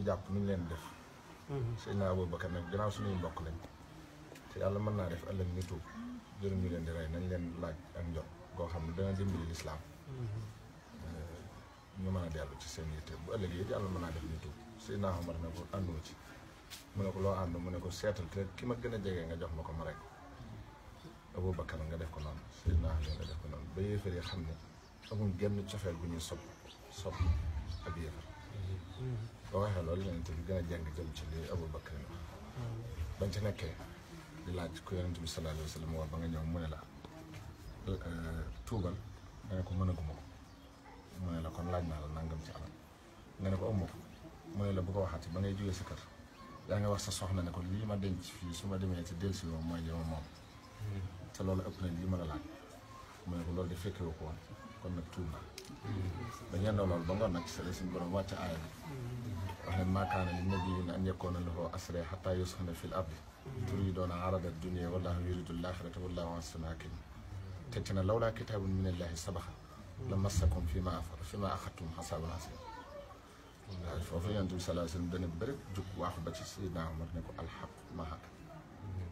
jàpp nu ñu leen def Seydina Aboubacar nag gannaaw suñuy mbokk lañ te yàlla mën naa def ëllëg ñu tuub jërëm ñu leen di rey nañ leen laaj ak njot goo xam ne dana dimbali lislaam ñu mën a dellu ci seen yitte bu ëllëg yi yàlla mën naa def ñu tuub Seydina Omar ne ko àndoo ci mu ne ko loo ànd mu ne ko seetal te ki ma gën a jege nga jox ma ko ma rek Aboubacar nga def ko noonu Seydina Ali nga def ko noonu ba yéefar yi xam ne amuñ genn cofeel bu ñuy sopp ak yéefar boo waxee loolu yonent bi gën a jàng jëm ci li Aboubacar wax bañ ci nekkee di laaj ku yonent bi sallallahu alayhi wa sallam wax ba nga ñëw mu ne la tuubal nga ne ko mënaguma ko mu ne la kon laaj naa la nangam ci alal nga ne ko amu ko mu ne la bu ko waxati ba ngay jógee sa kër yaa nga wax sa soxna ne ko lii ma denc fii su ma demee ci dellusi moom mooy jëma moom te loolu ëpp nañ lii ma la laaj mu ne ko loolu de fekkewu ko woon kon nag tuub naa ba ñendoo loolu ba ngoon nag ci suñu borom wàcc aaya bi wax ne maa kaana li nabiyyin an yakuuna lahu asraa hattaa yusxana fil ardi turiiduuna arada dunya wallaahu yuriidu l-aaxirata wallaahu ahsanu hakiim teg ci ne lawlaa kitaabun minallaahi sabaqa la massakum fiimaa axadtum azaabun aziim waaw foofu Yonent bi sallallaahu alayhi wa sallam dana bëri jug waaxu ba ci Seydina Omar ne ko alxaq mahak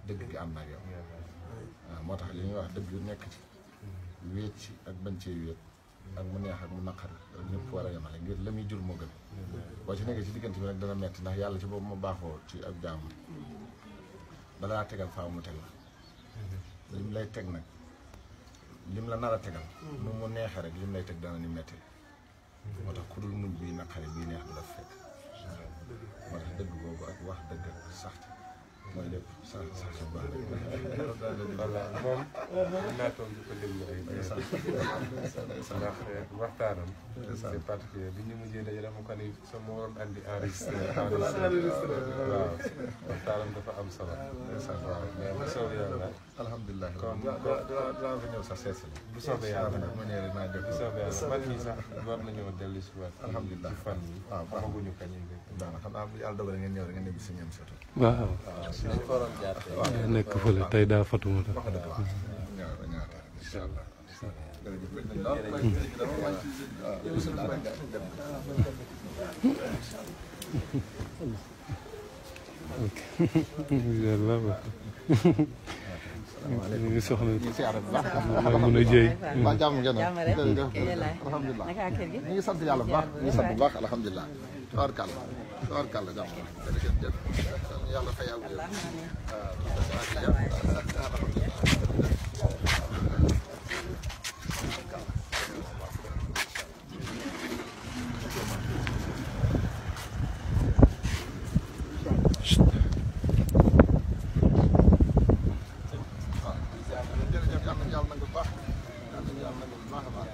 dëgg gi am na ak yow waaw moo tax li ñuy wax dëgg yu nekk ci wéet ci ak bañ cee wéet ak mu neex ak mu naqari loolu ñëpp war a yemale ngir la muy jur moo gën boo ci nekkee ci diggante bi nag dana metti ndax yàlla ci boobu ma baaxoo ci ab jaamu balaa tegal faaw mu teg la lim lay teg nag lim la nar a tegal nu mu neexee rek lim lay teg dana ni metti moo tax ku dul muñ bii naqari bii neex du la fekk moo tax dëgg boobu ak wax dëgg ak sax mooy lépp sax ci baax rek voilà moom naa toog di ko déglu ay ndax waxtaanam c'est particulier bi ñu mujjee daje dama ko ni sama waroon andi enregistré waaw waxtaanam dafa am solo waaw mais bu soobee yàlla alhamdulilah comme dinaa fa ñëw sax seesi la bu soobee yàlla nag ma ñëwee naa def bu soobee yàlla man mii sax war nañoo dellu si waat alhamdulilah ci fan yi waaw xamaguñu kañ yi daana xam naa yàlla dogal ngeen ñëw rek ngeen ñibbi si ñoom surtout waaw nekk fële tey daa fatuma tax wax dëgg waaw ñaar incha allah ñu ngi soxla mën a jëy ba jàmm ngeen alhamdulilah ñu ngi sant yàlla bu baax ñu ngi sant bu baax alhamdulilah tabaarkàlla jàmm jërëjëf yàlla fay yàlla jërëjëf yàlla na bu baax yàlla na bu baax a baax